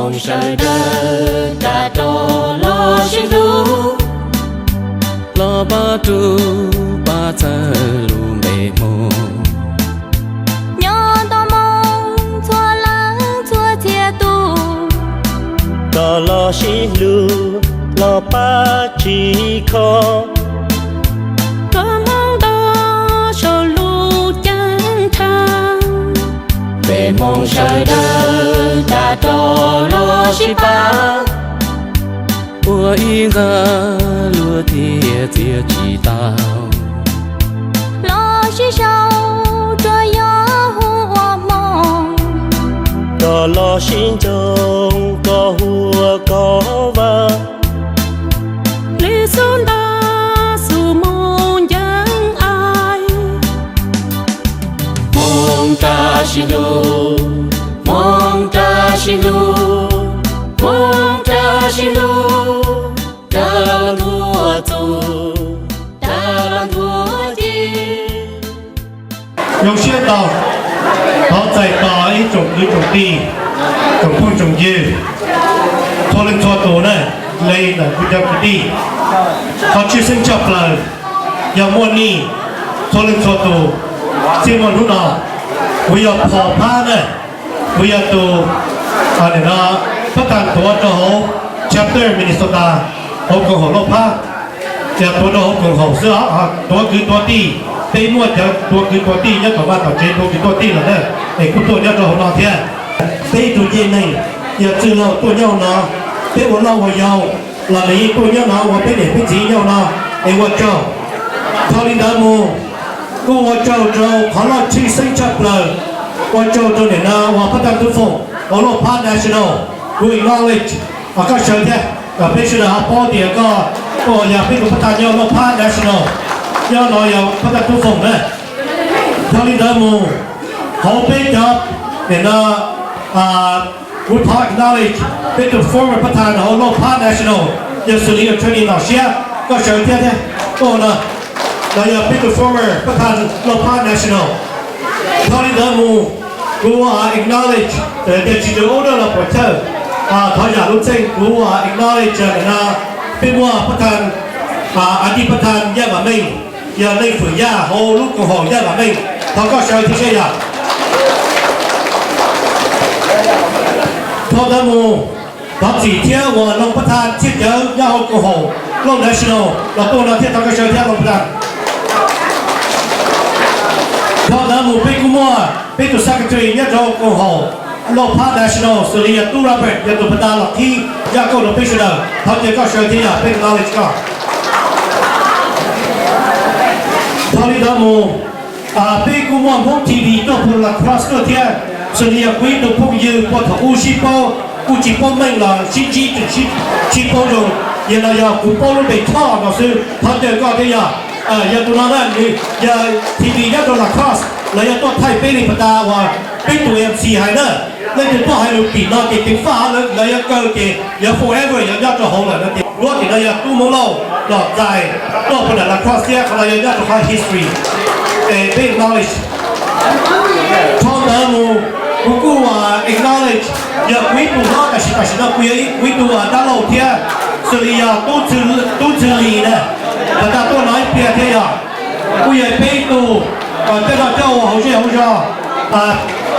Hmoob sawv daws rov rov los sib hlub, los pab rub pab txhawb lub npe Hmoob. Nyob nto moo txhua leej txhua txhia tus, rov los sib hlub los pab tsis kho, kom Hmoob nto saum lub ceeb tsheej. Peb Hmoob sawv daws rov rov los sib pab, ua ib nqag luag thiaj txias tsis tau. Los sib sau tsuas yog hu ua Hmoob, rov los sib ntsoov koj hu ua koj vaj. Lwm xub nto xub mus nceeg ai. Hmoob rov sib hlub, Hmoob rov sib hlub, Hmoob rov sib hlub, rov los ntuag txuj, rov los ntuag ci. Zoo siab ntau, thov txais tos ib tsoom kwv tsoom tij, tsoom phooj tsoom ywg, txhua leej txhua tus na, le ntawm kuv cov kwv tij, qhov tshwj xeeb tshaj plaws yog muaj nij txhua leej txhua tus. Txij muaj hnub no, kuv yog Paul Phab na, kuv yog tus, nim no, phab thas tuav rau hauv chapter Minnesota, hauv koom haum Lauj Phab. Ces tuav rau hauv koom haum xwb os, tuav kwv tuav tij, peb muaj cov tuav kwv tuav tij nyob tom vaj tom tsev tuav kwv tuav tij lawm na, es kuj tuaj nyob rau hauv no thiab. Peb tus ncej neeg yog txwj laug tuaj nyob hauv no, peb ua loj ua yau los nws yeej tuaj nyob no ua peb niam peb txiv nyob hauv no, es ua tsaug. Dhau li ntawd mus, kuj ua tsaug rau qhov loj tshwj xeeb tshaj plaws, ua tsaug rau niam no uas phab thas Tub Foom hauv Lauj Phab National, kuv acknowledge koj sawv thiab, kom peb sawv daws ho paub tias koj, koj yog peb tus phab thas nyob Lauj Phab National, nyob no yog phab thas Tub Foom na. Dhau li ntawd mus, hauv peb cov, nim no, kuv thov acknowledge peb tus former phab thas hauv Lauj Phab National, yog xws li attorney Nom Siab, koj sawv thiab thiab, koj no, los yog peb tus former phab thas Lauj Phab National. Dhau li ntawd mus, kuv acknowledge, tias tsis tus order los puas chawj, thov zam lub txim, kuv acknowledge no, peb muaj phab thas, a tij phab thas Yaj Vam Meej, yog leej fwm Yaj hauv lub koom haum Yaj Vam Meej, thov koj sawv thiab seb yog. Dhau ntawd mus, thov txim thiab uas Lauj Phab Thas Txhiaj Cawv nyob hauv koom haum Lauj National los tuaj no thiab, thov koj sawv thiab Lauj Phab Thas. Dhau ntawd mus peb kuj muaj peb tus secretary nyob rau koom haum Lauj Phab National xws li yog Tub Robert yog tus phab thas los qhib zaj kauj rau peb sawv daws, thov cia koj sawv thiab yog peb acknowledge koj. Dhau li ntawd mus, peb kuj muaj Hmoob T V tuaj phu La Crosse tuaj thiab, xws li yog kuv ib tug phooj ywg puag thaum ub sib paub kuj tsis paub meej los sib ntsib tseem sib paub zoo, yog no yog kuv paub lub npe Choj no xwb, thov caw koj thiab yog, yog tus no na, nws yog T V nyob rau La Crosse los yog tuaj thaij peb li phab thas uas peb tus M C hais na, leej twg tuaj hais lus tim no ces ceev faj lawv yuav kaw ces yuav forever yuav nyob rau hauv lawm no ces, duab tim no yog Tub Hmoob Lauj Nom Txais, tuaj pem nram La Crosse thiab, qhov no yog nyob rau qhov history, es peb acknowledge. Dhau ntawd mus, kuv kuj acknowledge yog kuv ib tug hlob, tab sis tam sim no kuv yog kuv ib tug dab laug thiab, xws li yog Tub Txwj Lis na, phab thas tuaj no ib pliag thiab yog, kuj yog peb ib tug, tej no coj ua hauv zej hauv zog,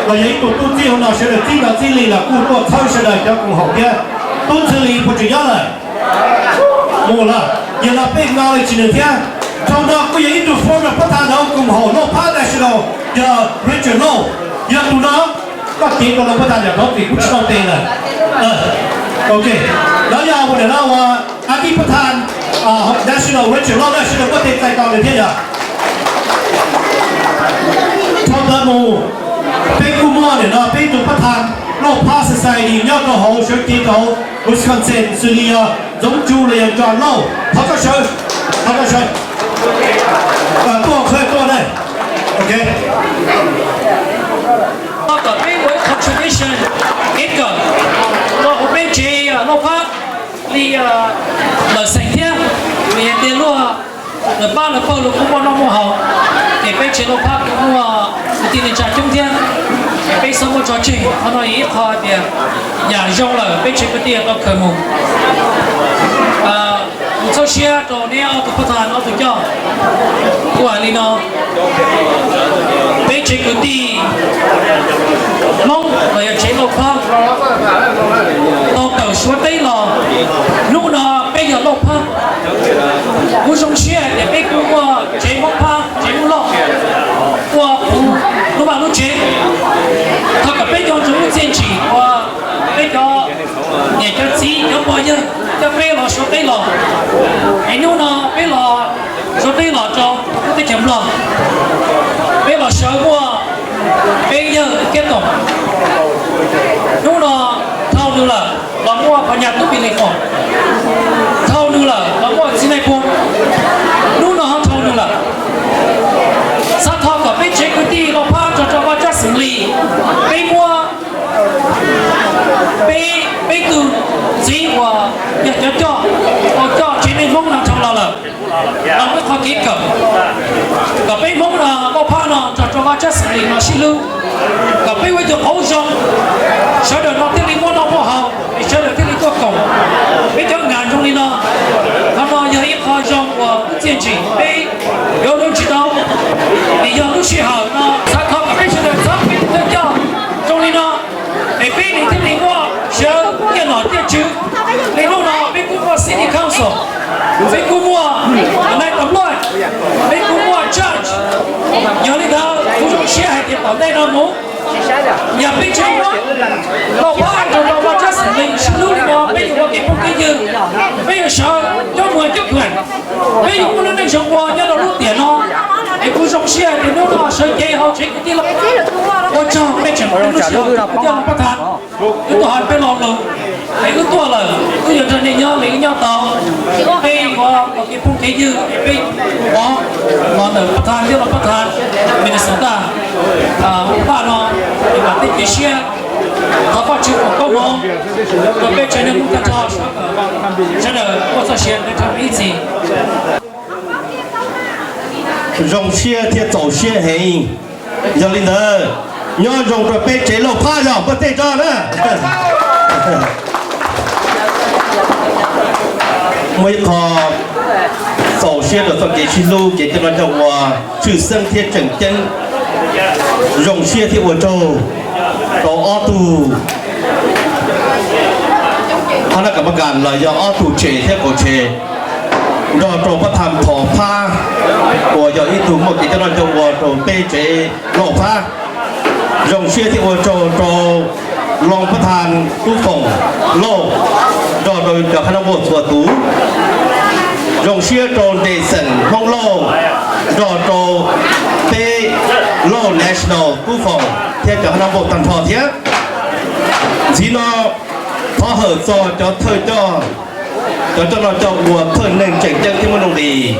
los yog ib tug tub txib hauv no, sawv daws txib no txib li los kuj tuaj txhawb sawv daws cov koom haum thiab. Tub Txwj Lis puas tseem nyob lawm? Mus lawm, yog no peb acknowledge nws thiab. Dhau no kuj yog ib tug former phab thas hauv koom haum Lauj Phab National, yog Richard Lauj, yog tus no. Koj cev rau Lauj Phab Thas yog thov txim kuv tsis tau tes lawm. Ok, no yog ua nim no ua a tij phab thas National Richard Lauj na, sawv daws muab tes txais tos nws thiab yog. Dhau ntawd mus, peb kuj muaj nim no peb tus phab thas Lauj Phab Society nyob rau hauv sawv cev rau hauv Wisconsin xws li yog Ntxoov Tsu los yog John Lauj, thov koj sawv, thov koj sawv. Tuaj, tuaj na. Ok. Kom peb ua ib contribution kev kawm los hauv peb tsev Lauj Phab li lawm xeem thiab, vim hais tias luag lawv pab lawv pawg lug kuj muaj noj muaj haus, ces peb tsev Lauj Phab kuj muaj kwv tij neej tsa coob thiab, ces peb xav muaj Tso tseg, qhov no yog ib qho tias yam zoo lawm peb tsev kwv tij tau khaws mus. Kuv txhawb siab rau neb ob tug pab thas ob tug coj. Kuv hais li no, peb tsev kwv tij Hmoob los yog tsev Lauj Phab tau tawm Suav teb los, hnub no peb yog Lauj Phab. Kuv zoo siab hais tias peb kuj muaj tsev Hmoob Phab, tsev Hmoob Lauj, ua kuv lub vaj lub tsev. Thov kom peb cov ntseeg lub txiaj ntsim uas peb cov niam cov txiv cov pog yawg coj peb los Suav teb los, es hnub no peb los Suav teb los rau lub teb chaws Nplog, peb los sawv muaj peb yawg Kiab Toom. Hnub no dhau nws lawm los muaj phos nyas Tub Pis Lis Foom, dhau nws lawm los muaj Txiv Nais Puag. Hnub no ho dhau nws lawm. Xav thov kom peb tsev kwv tij Lauj Phab nrog rau Vaj Tsab Xeem Lis, peb muab peb, peb tug txiv uas yog cov coj, uas coj tsev neeg Hmoob no dhau los lawm, los muab qhov kev kawm, kom peb Hmoob no Lauj Phab no nrog rau Vaj Tsab Xeem Lis no sib hlub, kom peb ua ib tug qauv zoo, sawv daws no thiaj li muaj noj muaj haus, es sawv daws thiaj li tuaj koom. Peb cov nkag zoo li no, qhov no yog ib qho zoo uas lub txiaj ntsim peb yuav ua tsis tau, es yog lub sij hawm no xav thov kom peb sawv daws txhawb peb tus thawj coj zoo li no, es peb nws thiaj li muaj sawv tiaj nom tiaj tswv. Li hnub no peb kuj muaj City Council, peb kuj muaj nais tas luaj, peb kuj muaj judge. Yog li ntawd kuv zoo siab hais tias tom ntej no mus, yog peb tsev Lauj Phab nrog rau Vaj Tsab Xeem Lis sib hlub li no, peb yuav ua kev phooj kev ywg, peb yuav sawv coob muag coob kheem, peb yuav muaj lub neej zoo ua nyob rau lub tiam no. Es kuv zoo siab tias hnub no sawv cev hauv tsev kwv tij Lauj, ua tsaug peb tseem muaj lub sij hawm coj Lauj Phab tham. Wb tuaj hais peb lo lus, es wb tuaj lawm wb yuav nrog nej nyob li wb nyob tau. Peb yuav ua kev phooj kev ywg, peb ua los ntawm Pab Thas thiab Lauj Pab Thas Minnesota, Paj no, es vam thiab cia siab thov Vajtswv foom koob hmoov rau peb tsev neeg Hmoob tag nrho, sawv daws muaj txoj sia ntev dhawv ib txhis. Zoo siab thiab txaus siab heev. Yog li ntawd, nyob zoo rau peb tsev Lauj Phab, yog npuaj teg tso na. Muaj ib qho txaus siab rau txoj kev sib hlub, kev coj noj coj ua tshwj xeeb thiab tseem ceeb. Zoo siab thiab ua tsaug rau ob tug Phab Nab Kam Mab Kas los yog ob tug tswv thiab kaum tswv, nrog rau Pab Thas Thos Phab uas yog ib tug muaj kev coj noj coj ua rau peb tsev Lauj Phab. Zoo siab thiab ua tsaug rau Loos Pab Thas Tub Foom Lauj nrog rau cov phab nab npuaj txhua tus. Zoo siab rau Ntes Xeem Hmoob Lauj nrog rau peb Lauj National Tub Foom thiab cov phab nab npuaj tag nrho thiab. Ntxiv no thov hawm txog cov thawj coj, cov coj noj coj ua thawj neeg tseem ceeb thiab muaj nuj nqis.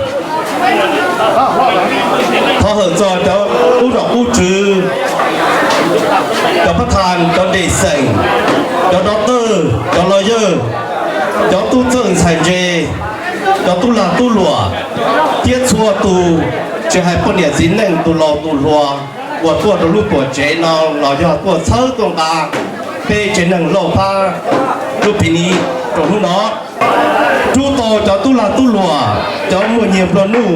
Thov hawm txog cov tub nom tub tswv, cov Pab Thas, cov Ntes Xeem, cov doctor, cov lawyer, cov tub txawj ntxhais ntse, cov tub lag tub luam, thiab txhua tus, tsis hais poj niam txiv neej, tus laus tus hluas uas tuaj rau lub tuam tsev no los yog tuaj txhawb tuaj nqa peb tsev neeg Lauj Phab lub picnic rau hnub no. Rub tau cov tub lag tub luam, cov muaj nyiaj nplua nuj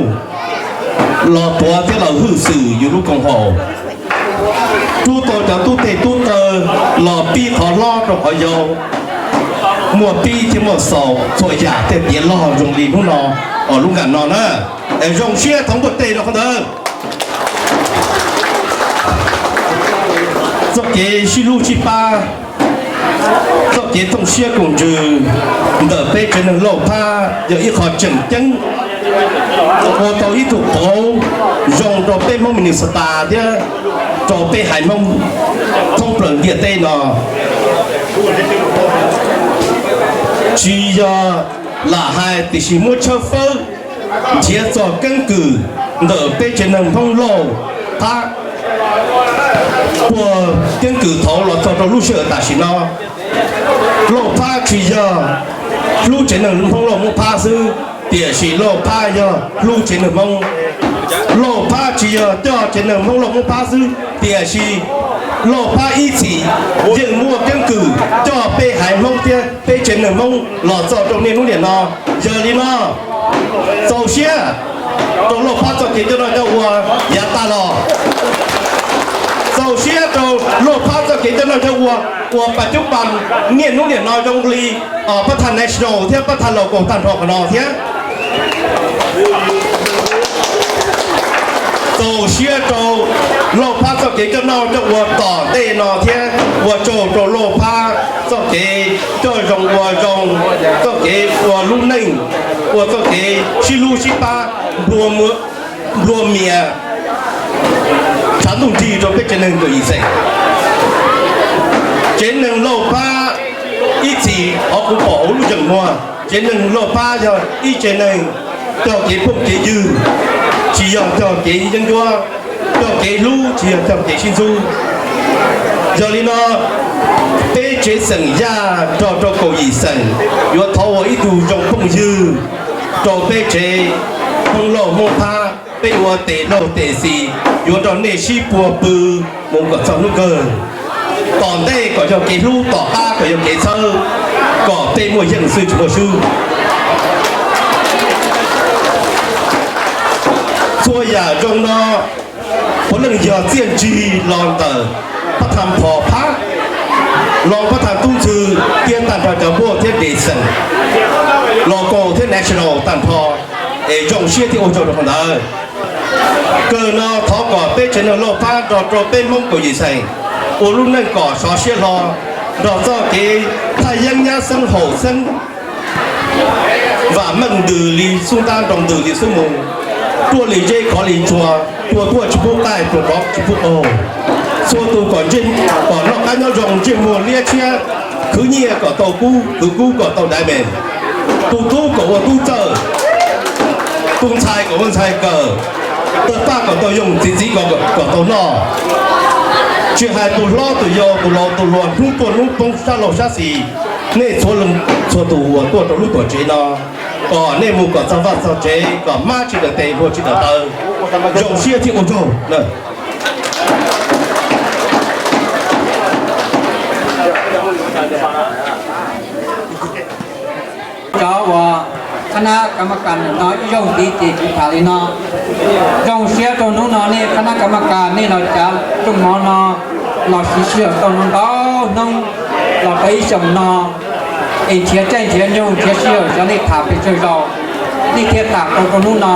los tuav thiab los hwj xwm yus lub koom haum. Rub tau cov tub teg tub taw los pib qhov hlob rau qhov yau, muaj pib thiab muaj xaus txhua yam thiaj tiav log zoo li hnub no, lub nkam no na. Es zoo siab thov npuaj teg rau qhov ntawd. Txoj kev sib hlub sib pab, txoj kev thooj siab koom ntsws ntawm peb tsev neeg Lauj Phab yog ib qho tseem ceeb, ua tau ib tug qauv zoo rau peb Hmoob Minnesota thiab rau peb haiv Hmoob thoob plaws ntiaj teb no. Tsis yog lam hais tiam sis muab tshawb fawb nrhiav txog keeb kwm ntawm peb tsev neeg Hmoob Lauj Phab puag keeb kwm thaud los txog rau lub sij hawm tam sim no. Lauj Phab tsis yog hlub tsev neeg Hmoob Lauj Hmoob Phab xwb, tiam sis Lauj Phab yog hlub tsev neeg Hmoob. Lauj Phab tsis yog coj tsev neeg Hmoob Lauj Hmoob Phab xwb, tiam sis Lauj Phab ib txhis yeej muaj keeb kwm coj peb haiv Hmoob thiab peb tsev neeg Hmoob los txog rau niaj hnub niam no. Yog li no, txaus siab rau Lauj Phab txoj kev coj noj coj ua yav tag los. Txaus siab rau Lauj Phab txoj kev coj noj coj ua uas pas cub pas niaj hnub niam no zoo li pab thaj national thiab pab thaj local tag nrho qhov no thiab. Txaus siab rau Lauj Phab txoj kev coj noj coj ua tom ntej no thiab ua tsaug rau Lauj Phab txoj kev coj zoo ua zoo, txoj kev ua lub neej, ua txoj kev sib hlub sib pab, nplua mias tshav ntuj nrig rau peb tsev neeg kaum yim xeem. Tsev neeg Lauj Phab ib txhis qhov kuv pom hauv lub zeem muag, tsev neeg Lauj Phab yog ib tsev neeg cog kev phooj kev ywg, tsis yog cog kev yeeb ncuab, cog kev hlub tsis yog cog kev sib ntxub. Yog li no, peb tsev xeem Yaj nrog rau kaum yim xeem yuav thov ua ib tug zoo phooj ywg rau peb tsev Hmoob Lauj Hmoob Phab, peb ua tes laug tes xis yuav nrog nej sib puag pw mus kom txog hnub kawg. Tom ntej kom yog kev hlub, tom qab kom yog kev txhawb, kom peb muaj yeej xwb tsis muaj swb. Txhua yam zoo no puav leej yog txiaj ntsig los ntawm pab tham phom phab, los pab tham tub ntxhw, thiab tag nrho cov npuaj thiab de xeem, local thiab national tag nrho, es zoo siab thiab ua tsaug rau qhov ntawd. Kawg no thov kom peb tsev neeg Lauj Phab nrog rau peb Hmoob kaum yim xeem ua lub neej kom sov siab hlo, nrog txoj kev thaj yeeb nyab xeeb haum xeeb, vam meej ntws li xub ntab, nroo ntws li xub mus, ruaj li zeb khov li tsua, tua tuaj tsis pub qaij, tua rov tsis pub qaug. Txhua tus kom ntsej, kom noj qab nyob zoo, ntsej muag liab tshiab, khwv nyiaj kom tau kub, khwv kub kom tau diamond, tus tub kom ua tub txawj, tus ntxhais kom ua ntxhais kawm, tus paj kom tau yoog, txiv txiv kom, kom tau noj. Tsis hais tus hlob tus yau, tus laus tus hluas, hnub tuaj hnub poob, sab laug sab xis, nej txhua leej txhua tus uas tuaj rau lub tuam tsev no, kom nej mus kom txog vaj txog tsev, kom hmab tsis dawm tes, hlua tsis dawm taw, zoo siab thiab ua tsaug. Cov uas qhab nab kam ma kas no ib zaug ntxiv ces kuv tham li no. Zoo siab rau hnub no nej qhab nab kam ma kas nej los cav rooj mov no los siv sij hawm tau ntau hnub los rau ib xyoos no, es nrhiav caij nrhiav nyoog nrhiav sij hawm xyov nej tham pes tsawg zaus, nej thiaj tham tau rau hnub no.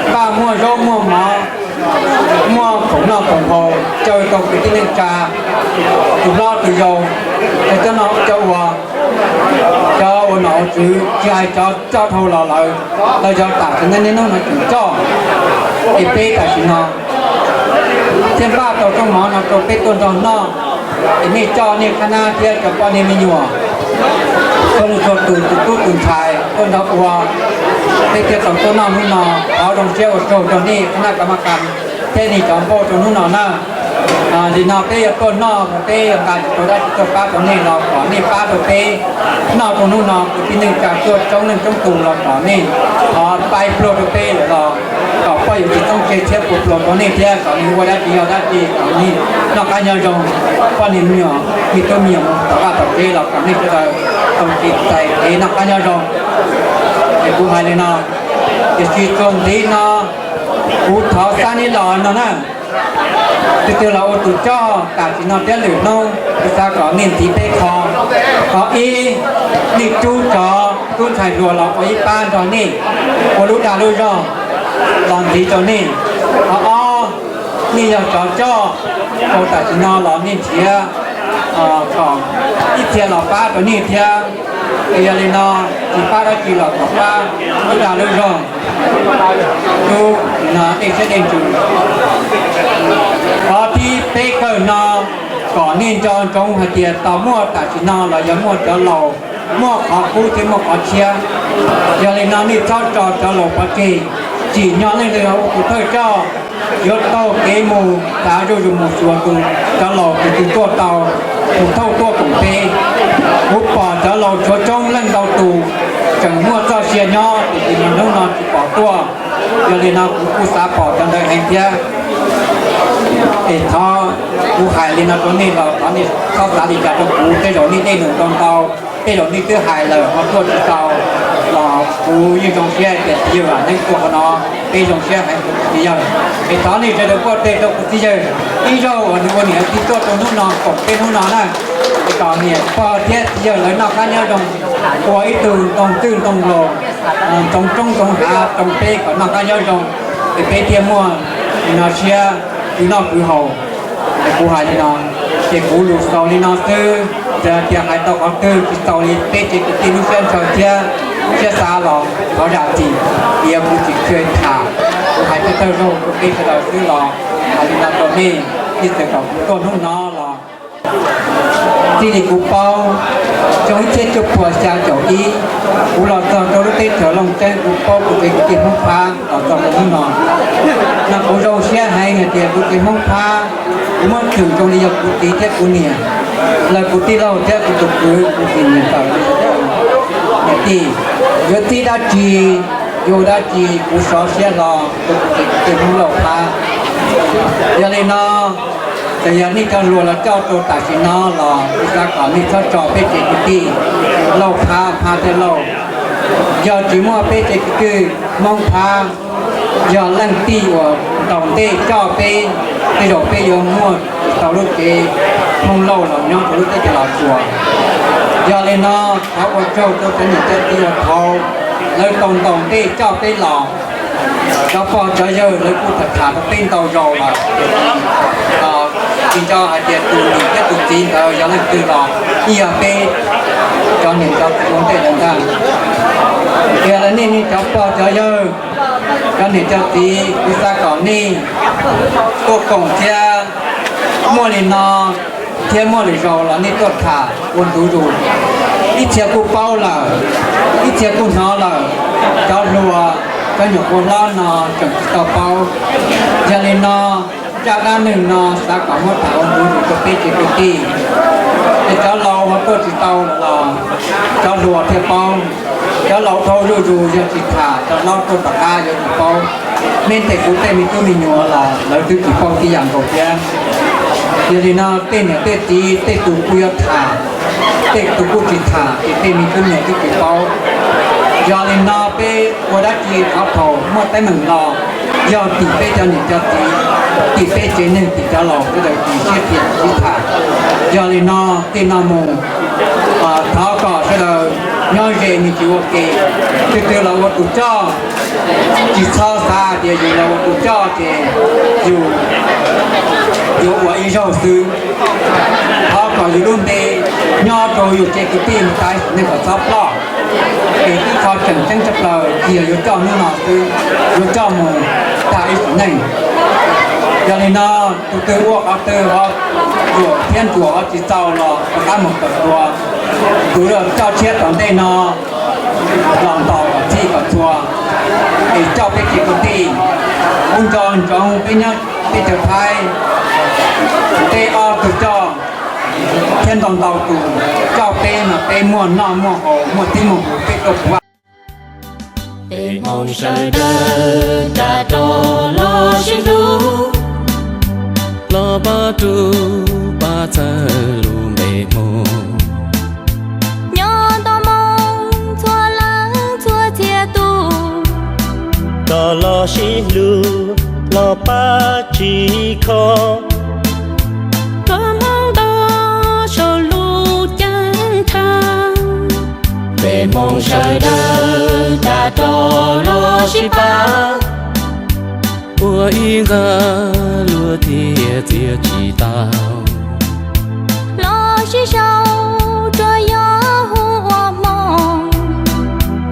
Npaj muaj zaub muaj mov, muaj khoom noj khoom haus caw tau kwv tij neej tsa, tus hlob tus yau, cov no cov uas, cov uas nom ua tswv, tsis hais cov coj dhau los lawm, lawv cov tam sim no niaj hnub no tseem coj, es peb tam sim no thiaj npaj tau rooj mov no rau peb tuaj nrog noj. Es nej coj nej qhab nab thiab cov poj niam me nyuam, txhua leej txhua tus, tus tub tus ntxhais tuaj nrog ua, peb thiaj tau tuaj noj hnub no. Thov zoo siab ua tsaug rau nej qhab nab kam ma kas thiab nej cov npauj rau hnub no na. Nim no peb yuav tuaj noj, peb yuav nqa tsis tau dab tsi tuaj pab rau nej los kom nej pab rau peb noj rau hnub no. Kwv tij neej tsa tuaj coob leej coob tus los kom nej thov pab pluag rau peb lawm los kom poj yuav tsis txob tseg thiab puas pluag rau nej thiab kom nej ua dab tsi yog dab tsi kom nej noj qab nyob zoo. Poj niam me nyuam, me tub me nyuam mus tom vaj tom tsev los kom nej sawv daws tau tsis txais kev noj qab nyob zoo. Es kuv hais li no, tiam sis txuas ntxiv no kuv thov xab nib los no na. Tus twg los ua tus coj, tam sim no thiab lwm hnub kuv xav kom nej ntxiv peb qho. Qhov ib, nej rub cov tub ntxhais hluas los ua ib pab nrog nej ua lub dag lub zog los ntxiv rau nej. Qhov ob, nej yog cov coj, tau tam sim no los nej nrhiav kom ib txhia los pab rau nej thiab. Es yog li no, tsis pab dab tsi los kom pab lub dag lub zog, lub no dej siab dej ntsws. Qhov thib peb kawg no, kom nej nco ntsoov hais tias tau muaj tam sim no los yog muaj cov laus, muaj qhov kub thiab muaj qhov tshiab. Yog li no nej txhob tso cov laus pov tseg, tsim nyog leej twg ua tus thawj coj yuav taug kev mus xav zuj zus mus xyuas tus, cov laus tus twg tuaj tau, tus thauj tuaj koom peb. Kuv pom cov laus tshuav coob leej ntau tus tseem muaj txoj sia nyob tiam sis mas hnub no tsis pom tuaj. Yog li no kuv kuj xav pom cov ntawd heev thiab. Es thov Kuv hais li no rau nej los thov nej txhob xav li cas rau kuv, tej zaum nej dej num ntau ntau, tej zaum nej twb hais lawm ho tuaj tsis tau los kuv yeej zoo siab tias txiv yawg neej tuaj qhov no, peb zoo siab heev rau kuv txiv yawg. Es thov nej sawv daws kuaj teg rau kuv txiv yawg ib zaug uas nws ua niam txiv tuaj rau hnub no, kaum peb hnub no na, es kom niam pog thiab txiv yawg lawv noj qab nyob zoo, ua ib tug ntoo twj ntoo laus, ntxoov roob ntxoov hav rau peb kom noj qab nyob zoo, es peb thiaj muaj no siab kwv noj kwv haus. Es kuv hais li no, ces kuv lus xaus li no xwb, txawm tias hais tau qhov twg tsis tau li peb tsev kwv tij lub siab ntshaw thiab siab xav los thov zam txim, tias kuv tsis tshua tham, kuv hais thawj thawj zaug rau peb sawv daws xwb los hais li no rau nej, ib txwm kom kuv tuaj hnub no los txij li kuv paub, xyoo ib txhiab cuaj puas xya caum ib, kuv los txog rau lub teb chaws Looj Ceeb, kuv paub kuv tsev kwv tij Hmoob Phab los txog rau hnub no. No kuv zoo siab heev hais tias kuv tsev Hmoob Phab, kuv muab txwm zoo li yog kuv txiv thiab kuv niam, lawv kuv tij laug thiab kuv tus kwv kuv txiv niam ntawd, niam tij, yuav txib dab tsi, yuav dab tsi kuv sov siab hlo rau kuv tsev kwv tij Hmoob Lauj Phab. Yog li no, txawm yog nej cov hluas los coj rau tam sim no los kuv xav kom nej txhob tso peb tsev kwv tij Lauj Phab, Phab thiab Lauj. Yog tsis muaj peb tsev kwv tij Hmoob Phab, yog leej tij uas ntaus ntej coj peb, tej zaum peb yuav muaj tau lub tsev Hmoob Lauj los nyob rau lub teb chaws Los Tsuas. Yog li no, thov ua tsaug rau cov niam cov txiv uas thaum lawv tau ntaus ntej coj peb los. Cov pog cov yawg lawv kuj tham tham rau peb ntau zaus lawm, tsis nco hais tias tus niam thiab tus txiv ntawd yog leej twg los yeej yog peb cov niam cov txiv ua ntej lawm ntag. Tias lawv nej nej cov pog cov yawg, cov niam cov txiv, kuv xav kom nej tuaj koom thiab muaj li no thiab muaj lwm zaus los nej tuaj tham ua ntu zus. Ib txhia kuj paub lawm, ib txhia kuj hnov lawm, cov hluas, cov nyuam qhuav hlob no tseem tsis tau paub. Yog li no, zaj dab neeg no xav kom muab tham ua ntu zus rau peb tsev kwv tij. Es cov laus ho tuaj tsis tau los, cov hluas thiaj paub. Cov laus dhau zuj zus yog tsis tham, cov hlob tuaj tom qab yuav tsis paub. Nyob ntawm kuv tej me tub me nyuam los lawv twb tsis paub tib yam nkaus thiab. Yog li no tej niam tej txiv tej tus kuj yuav tham, tej tus kuj tsis tham ces tej me tub me nyuam twb tsis paub. Yog li no peb ua dab tsi qhov thaum muaj teeb meem los yog tim peb cov niam cov txiv, tim peb tsev neeg tim cov laus sawv daws tsis sib tham sib tham. Yog li no tej no mus, thov kom sawv daws nyob ze me ntsis ua ke, twg twg los ua tus coj, tsis txhob xav tias yus los ua tus coj ces yus yuav ua ib zaug xwb. Thov kom yus lub npe nyob rau yus tsev kwv tij mus tas sim neej kom txhob ploj. Es ib qho tseem ceeb tshaj plaws tsis yog yuav coj hnub no xwb, yuav coj mus tas ib sim neej. Yog li no tus twg ua qhov twg ho ruam thiab ntsuam ho tsis txaus los rov qab mus kawm tuag. Tus coj tshiab tom ntej no los ntaus kom txhij kom txhua, es coj peb tsev kwv tij, kuv nco ntsoov peb nyob teb chaws Thaib, peb ob tug coj thiab ntau ntau tus coj peb mas peb muaj noj muaj haus muaj txij muaj nqus peb tuaj puv. Peb Hmoob sawv daws tab tom los sib hlub, los pab rub pab txhawb lub npe Hmoob. Nyob nto moo txhua leej txhua txhia tus, kom los sib hlub los pab tsim kho, kom Hmoob nto saum lub ceeb tsheej. Peb Hmoob sawv daws tab tom los sib pab, ua ib nqag luag thiaj txiav tsis tau. Los sib sau tsuas yog hu ua Hmoob,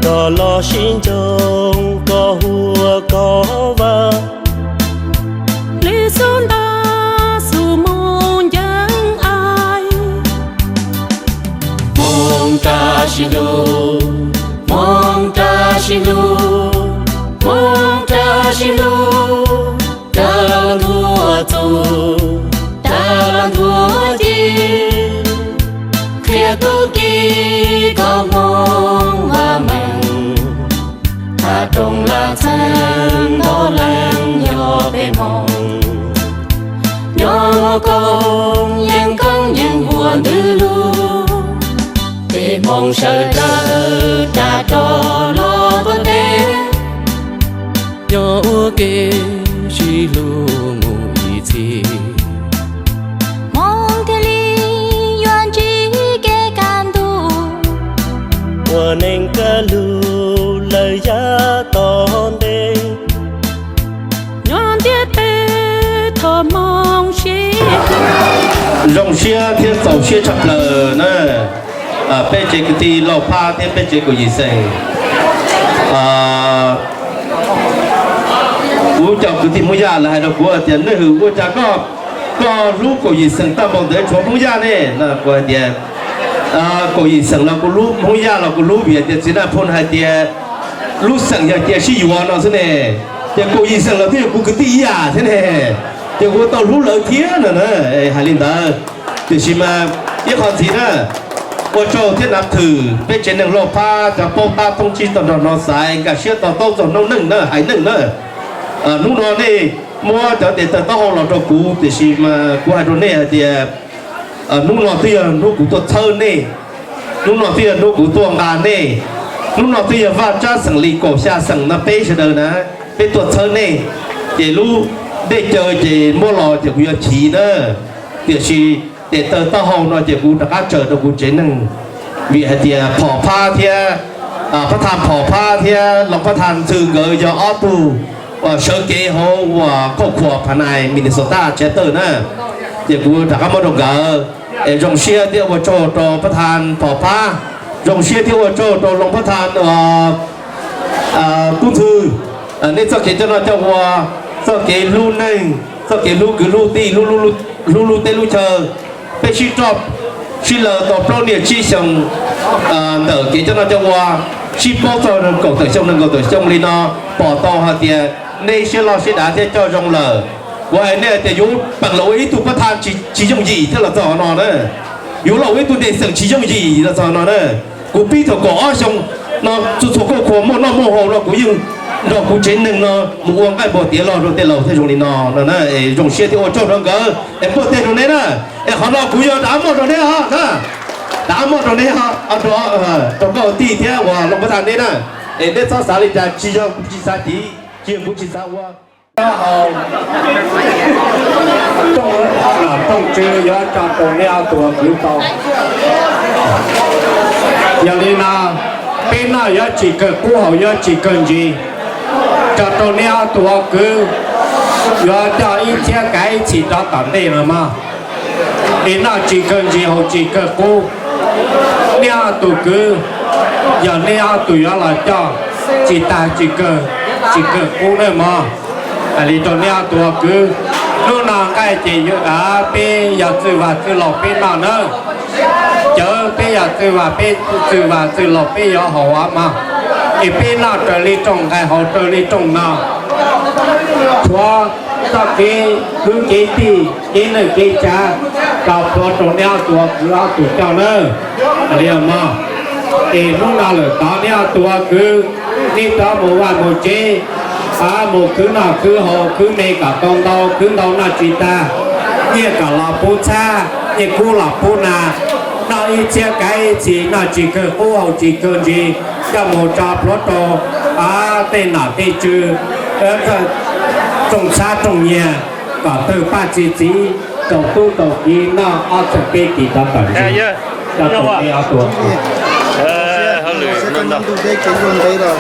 kom los sib ncoo kom hu ua koj Vaj. Lwm xub nto xub mus nceeg ai. Hmoob rau sib hlub, Hmoob rau sib hlub, Hmoob rau sib hlub, rau los ntuag txuj, rau los ntuag ci, qhia tub ki kom Hmoob vam meej. Hav Rooj Lam Txheeb ntau leej yog peb Hmoob, nyob hauv koj Yeej koob yeej huam ntws lug, peb hmoob sawv daws tsa rog los tuaj teb, nyob ua ke sib hlub mus ib txhis, hmoob thiaj li yuav ntsib kev kaj ntug, ua neej kaj lug lawm yav tom ntej. Nyob ntiaj teb thov hmoob sib hlub. Zoo siab thiab txaus siab tshaj plaws na, peb tsev kwv tij Lauj Phab thiab peb tsev kaum yim xeem. Kuv cov kwv tij Hmoob Yaj lawv hais rau kuv hais tias, Neej Hwm, ua cas koj, koj hlub kaum yim xeem tag npaum ntawd tshuav Hmoob Yaj ne? Kuv hais tias, kaum yim xeem los kuv hlub, Hmoob Yaj los kuv hlub, vim tias txiv Naj Phoo hais tias lub xeem yog cia sib yuav no xwb ne. Ces kaum yim xeem los twb yog kuv kwv tij ib yam thiab ne, ces kuv tau hlub lawv thiab no na. Hais li ntawd, tiam sis mas ib qho ntxiv na, ua tsaug thiab nav thwm peb tsev neeg Lauj Phab cov paub tab thoob tsib tau nrog hnov xaiv nkag siab to taub txog noob neej na, haiv neeg na. Hnub no nej muab cov tes taw taub hau los rau kuv, tiam sis mas kuv hais rau nej hais tias, hnub no twb yog hnub kuv tuaj txhawb nej, hnub no twb yog hnub kuv tuaj nqa nej, hnub no twb yog vaj tsab xeem li kaum xya xeem no peb sawv daws na, peb tuaj txhawb nej, ces lub dej cawv ces muab los ces kuv yuav chiv na. Tiam sis tes taw taub hau no ces kuv rov qab tsaws rau kuv tsev neeg, vim hais tias Phom Phab thiab, Phab Thas Phom Phab thiab Loos Phab Thas Ntxhw nkawd yog ob tug uas sawv kev hauv uas khauj khuam Pha Nais Minnesota tsav tawj na, ces kuv rov qab muab rau nkawd. Es zoo siab thiab ua tsaug rau Phab Thas Phom Phab, zoo siab thiab ua tsaug rau Loos Phab Thas Tub Ntxhw, nej txoj kev coj noj coj ua, txoj kev hlub neej, txoj kev hlub kwv hlub tij, hlub lub teb lub chaw, peb sib roj sib law tau plaub niaj tsib xyoo ntawm kev coj noj coj ua, sib paub txog kaum tawm xyoo nees nkaum tawm xyoo li no, pom tau hais tias nej siab loj siab dav thiab coj zoo lawm. Kuv hais nej tias yuav peem los ua ib tug Phab Thas tsis yooj yim thiab los txog no na, yuav los ua ib tug ntej xeem tsis yooj yim los txog no na. Kuv pib thaum kaum ob xyoo no, txhua txhua khauj khuam muaj noj muaj haus no kuv yeej nrog kuv tsev neeg no mus ua nqaij npua tiav log rau tej laus thiaj zoo li no no na. Es zoo siab thiab ua tsaug rau nkawd, es npuaj teg rau neb na. Es qhov no kuv yuav rov muaj rau neb os na, rov muaj rau neb, rau koj tij thiab uas Loos Phab Thas neb na. Es neb txhob xav li cas, tsis yog kuv tsis xav tiv, tsis yog kuv tsis xav ua. Rooj tswv yuav tso rau neb ob tug ua kwv tau. Yog li no, peb noj yuav tsis kawg qub, haus yuav tsis kawg ntsis, tso rau neb ob tug ua kwv, yuav coj ib txhiab kav ib txhis rov tom ntej no mog. Es noj tsis kawg ntsis, haus tsis kawg qub, neb ob tug kwv, yog neb ob tug yuav los coj tsis tag tsis kawg, tsis kawg qub nawb mog. Hais li rau neb ob tug ua kwv, hnub no nqaij ces peb yog txwj vaj txwj laug peb noj nawb. Cawv peb yog txwj vaj, peb txwj vaj txwj laug peb yuav haus mog. Es peb noj raws li rooj, nqaij haus raws li rooj no. Tshuav txoj kev kwv kev tij, kev neej kev tsav, tso plhuav rau neb ob tug ua kwv ob tug coj nawb. Hais li mog. Es hnub no lawm tod neb ob tug ua kwv, neb rov mus vaj mus tsev, mus khwv noj khwv haus, khwv me kom tau ntau, khwv ntau noj tsis tag, nyiaj kom los pub txhab, nyiaj kub los pub nas, noj ib txhiab kav ib txhis, noj tsis kawg qub, haus tsis kawg ntsis, coj mus tso plhuav rau tej nom tej tswv, rooj txhab rooj nyiag, kom tawg paj txi txiv, rau tub rau kiv noj ob txhiab peb kis rov tawm ntsis. Coj tau neb ob tug ua kwv.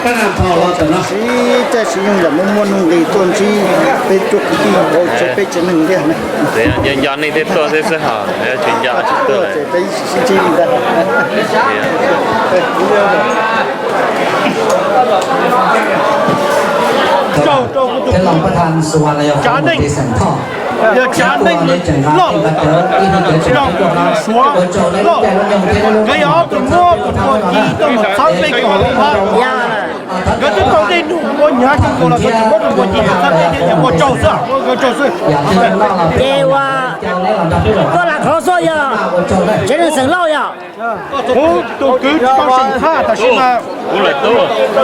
Kab naj npho los tawm no, sib caij sib nyoog yam muaj muaj nuj nqis tuaj ntsib peb tsoom kwv tij hauv tsev, peb tsev neeg tiag na. Nco nej thiaj tuaj xwb xwb hos, tsis nco tsis tuaj ces peb sib ntsib li ntag. Tij Loos Pab Thas Xua los yog Phó Mục Sư Xeem Thoj, yog tsav neej loj, yog Suav loj, nkawd yog ob tug muab tus tuag ci tuaj mus txhawb peb tus hauv phab. Nkawd twb tau dej num ua hnyav tsis nkaus los nkawd tsis muab rau npua ci, txhab teb ces ua tsaug xwb, ua nkawd tsaug xwb. Ces ua tuaj Las Khos xwb yog tsev neeg Xeem Lauj yog. Kuv tus kwv tsis tau seem thaj tam sim no,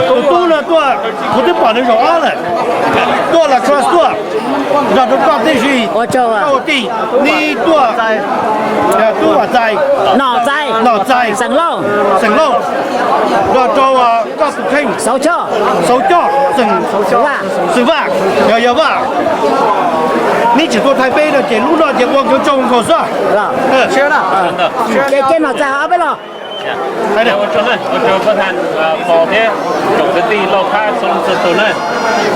tus tub no tuaj, kuv twb pom nws zaum ob lawm, tuaj Las Khos tuaj, nrog rau koj tib si, ua tij, neb tuaj, tub Vam Txais, Nom Txais, Xeem Lauj, nrog rau koj tus kheej, Xauv Coj, Xeem, Xwm Vaj, yog yog Vaj. Neb tseem tuaj thaij peb no ces lub no ces ua nkawd tsaug nkaus xwb. Ces Nom Txais hov peb los. Ua tsaug, ua tsaug pab tha pos thiab tsoom kwv tij Lauj Phab txhua leej txhua tus na.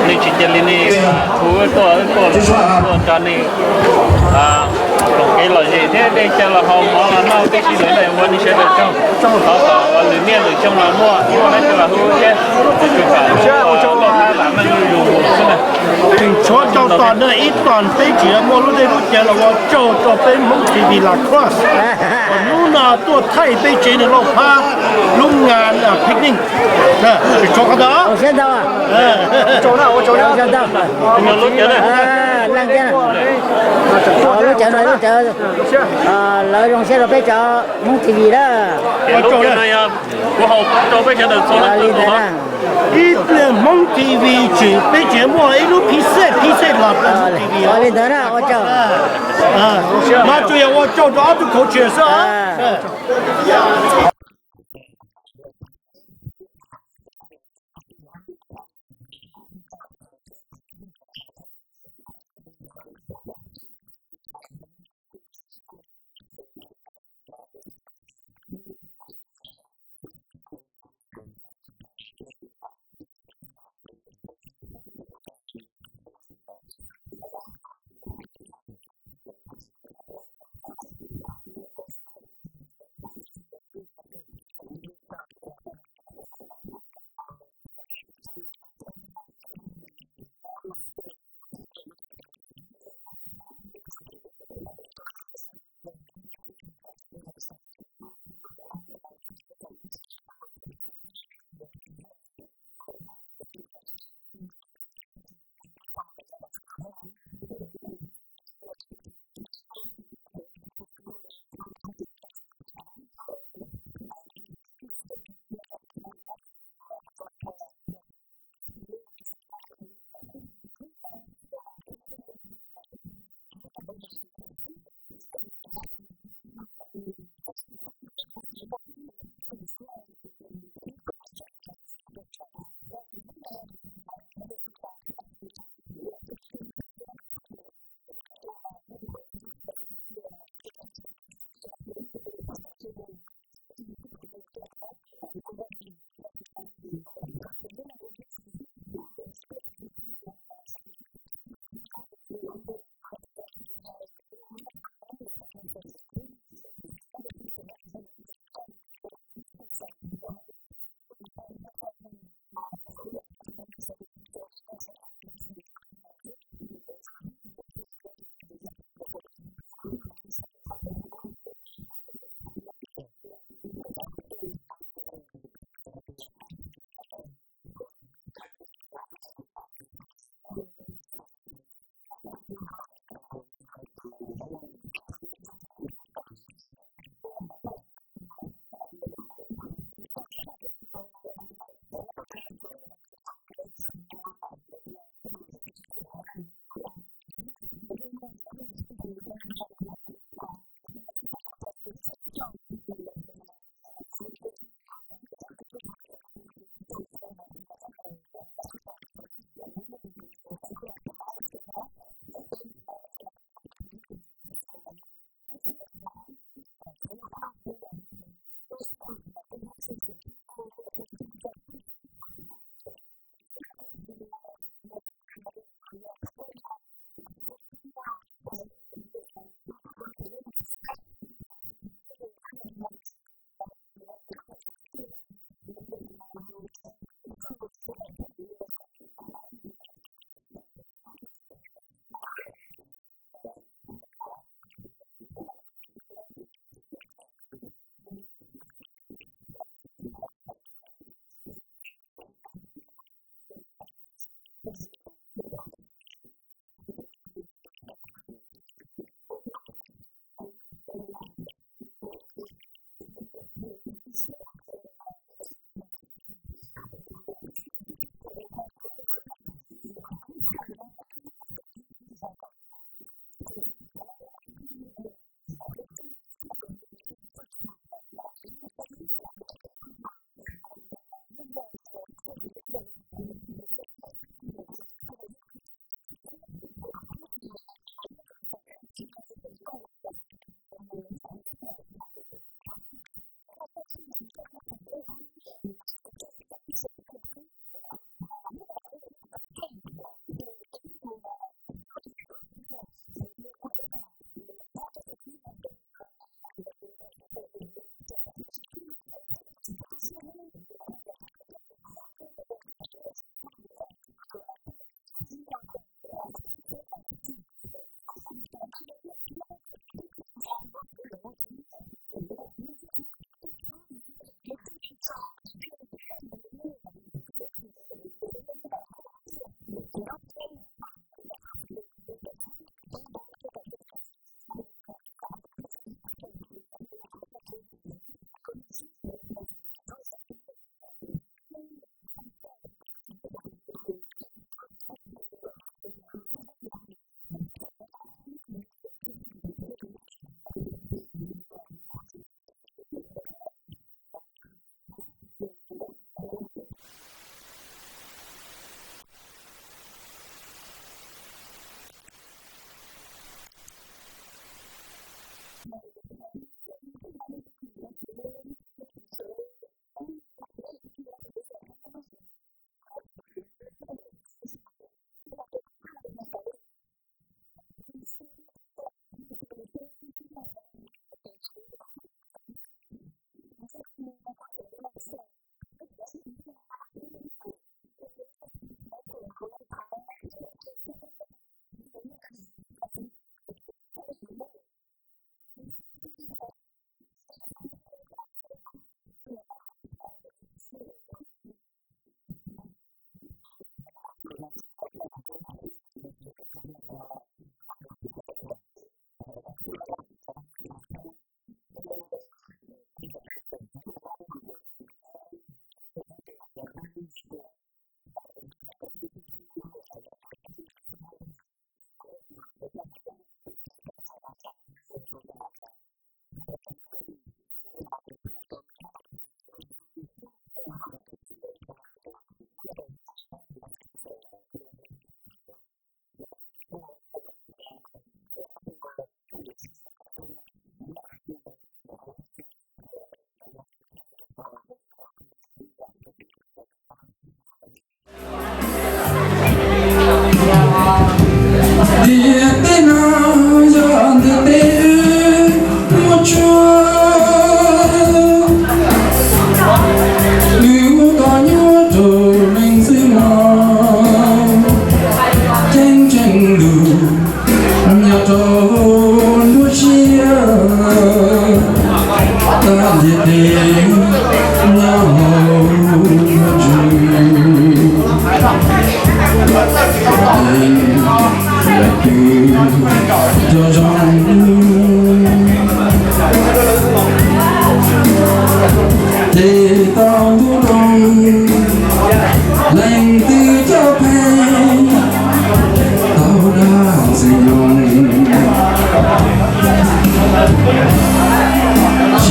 Nws tsis cia li nws hu wb tuaj, wb tuaj tuaj nrog nws koom kev lom zem thiab dej cawv los haus mov los noj tib si lawm ua nej sawv daws tsaug. Thov kom lwm niaj lwm xyoo los muaj ib ua dab tsi los hu thiab ua tsaug kom Lauj Phab vam meej zuj zus xwb na. Tseem tshuav rau tom no ib tom peb tseem yuav muaj lub dej lub cawv los ua tsaug rau peb Hmoob T V Las Khos. Hnub no tuaj thaij peb tsev neeg Lauj Phab lub nga picnic. Tseem tshuav qhov ntawd. Lub cawv no lub cawv lawv zoo siab rau peb cov Hmoob T V na. Li ntawd na. Ib pliag Hmoob T V tseem, peb tseem muaj ib lub phij xej phij xej los rau Hmoob T V. Li ntawd na, ua tsaug. No tsuas yog ua tsaug rau ob tug coacher xwb os.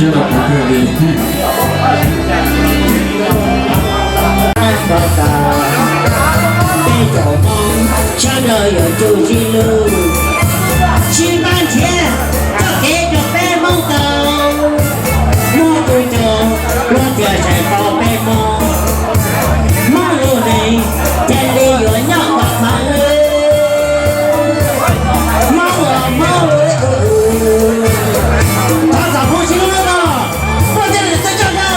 Peb caug Hmoob sawv daws yuav tsum sib hlub, sib pab nrhiav txoj kev rau peb Hmoob tau. Hmoob tus coj luag tias sai tau peb Hmoob, Hmoob lub neej thiaj li yuav nyob kom pab lub. Hmoob los Hmoob, thov txog Hmoob sib hlub no, puas tias lwm tus coj no?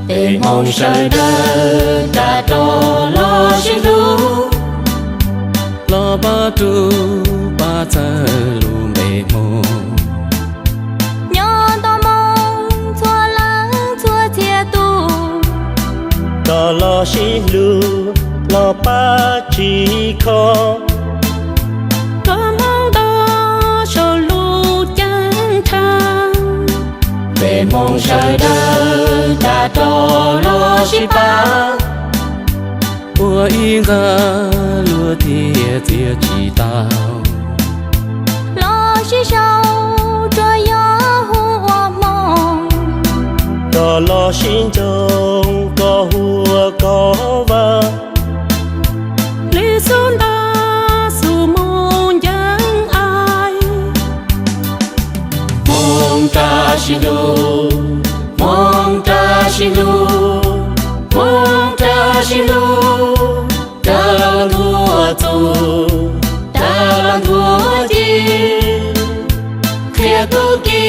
Peb Hmoob sawv daws tab tom los sib hlub, los pab rub pab txhawb lub npe Hmoob. Nyob nto moo txhua leej txhua txhia tus, kom los sib hlub los pab tsim kho, kom Hmoob nto saum lub ceeb tsheej. Peb Hmoob sawv daws tab tom los sib pab, ua ib nqag luag thiaj txiav tsis tau. Los sib sau tsuas yog hu ua Hmoob, kom los sib ntsoov kom hu ua Koj Vab. Lwm xub nto xub mus nceeg ai. Hmoob rau sib hlub, Hmoob rau sib hlub, Hmoob rau sib hlub, rau los ntuag txuj, rau los ntuag ci, qhia tub ki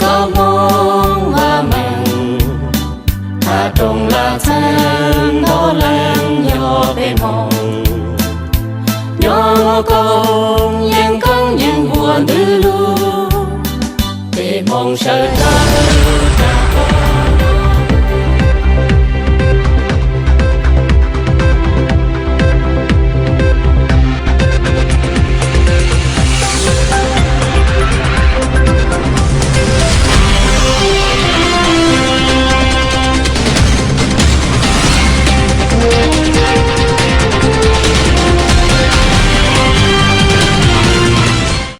kom Hmoob vam meej, thaj rooj laj txheeb nto leej yog peb Hmoob, nyob koob yeej koob yeej huam ntws lug. Peb Hmoob sawv daws